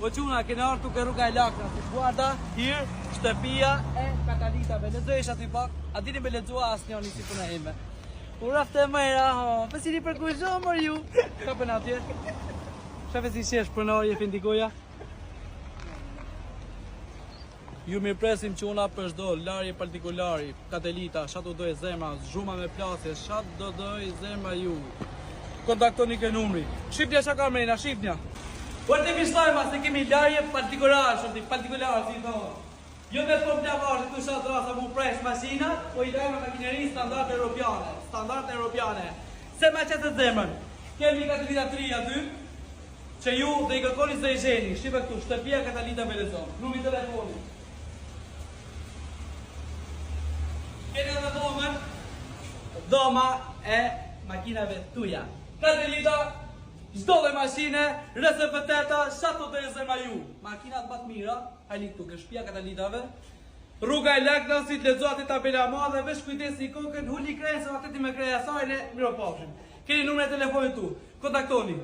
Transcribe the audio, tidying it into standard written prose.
O çuna, kena ardhur ke rruga e Lakrës, guarda, here, shtëpia e katalitave. Lexoj aty pak, a dini me lexua asnjëri si puna ime. U rafte mëra, ho, po si për kuzho mor ju. Ka pën atje? Shafe si qesh pronari e Fendikoja? Ju mirëpresim çuna për çdo larje partikulari, katelita, ça të dojë zemra, zhurma me plasje, ça do dojë zemra ju. Kontaktoni ke numri. Shifnja ça ka mrena, shifnja. Por të mishlajma se kemi larje partikulare, shumë partikulare, si thonë. Jo me pomp lavazhe këtu shatra sa mu presh mashina, po i lajmë makineri standard europiane, standard europiane. Se ma qetë zemrën. Kemi katelita 3 aty, Që ju dhe i kërkoni se i gjeni, shife këtu, shtëpia Katalita Velezon, numri telefonit. Keni edhe dhomën, dhoma e makinave tuja. Katelita, çdo lloj mashine, RSF8-ta, ça të dojë zemra ju. Makinat më të mira, hajni këtu, ke shtëpia Katalitave. Rruga e Lakrasit, lexo aty tabela e madhe, veç kujdesi kokën, huli krejnë, se aty ti me kreja sajne, mirupafshim. Keni numrin e telefonit tu. Kontaktoni.